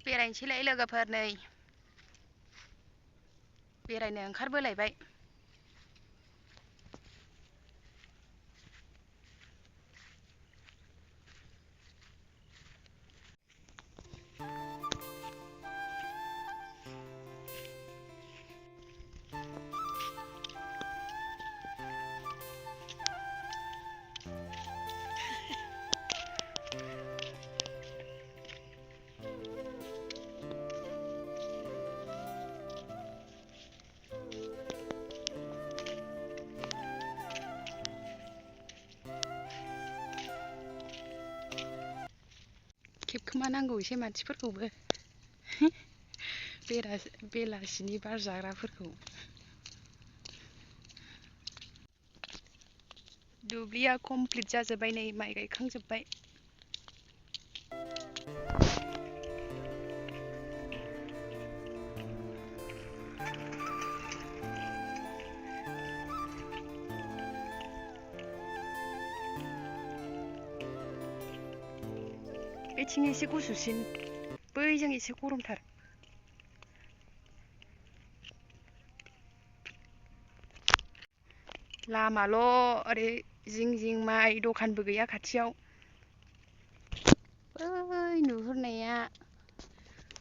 बेरायनोसैलाय लोगोफोर नै बेरायनो ओंखारबोलायबाय। खेबखोमा नांगौ एसे मानसिफोरखौबो बेलासिनि बार जाग्राफोरखौ। दुब्लिया कमप्लिट जाजोब्बाय नै माइ गायखांजोब्बाय। बेथिं एसे गुसुसिन, बैजों एसे गरमथार। लामाल' ओरै जिं जिं माइ दखानबो गैया खाथियाव। बै नुहुरनाया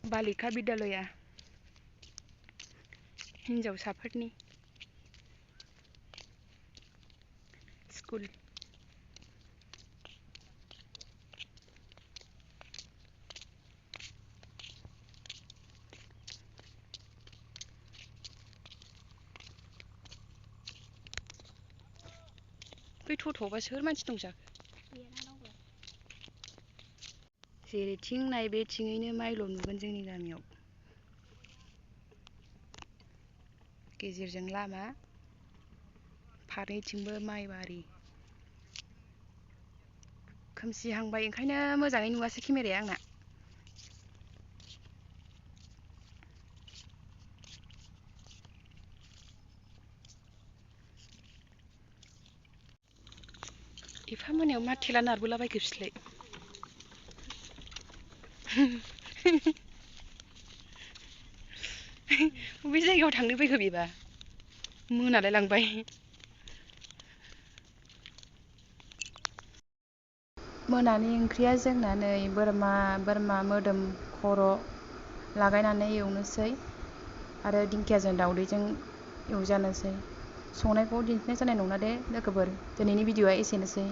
बालिका बिद्यालया हिनजावसाफोरनि स्कुल। बै थथ'आवबा सोर मानसि दं जाखो? जेरैथिं नाय बेथिङैनो माइल' नुगोन जोंनि गामियाव। गेजेरजों लामा, फारनैथिंबो माइबारि। खोमसिहांबाय ओंखायनो मोजाङै नुवासै केमेराया आंना। एफा मोनायाव मा थेला नारबोलाबायखो बिसोरलाय? बबे जायगायाव थांनो फैखो बेबा? मोनालाय लांबाय। मोनानि ओंख्रिया जोंना नै बोरमा मोदोम खर' लागायनानै एवनोसै आरो दिंखियाजों दावदैजों एवजानोसै। संनायखौ दिन्थिनाय जानाय नंला दे लोगोफोर, दिनैनि भिडिअ'आ एसेनोसै।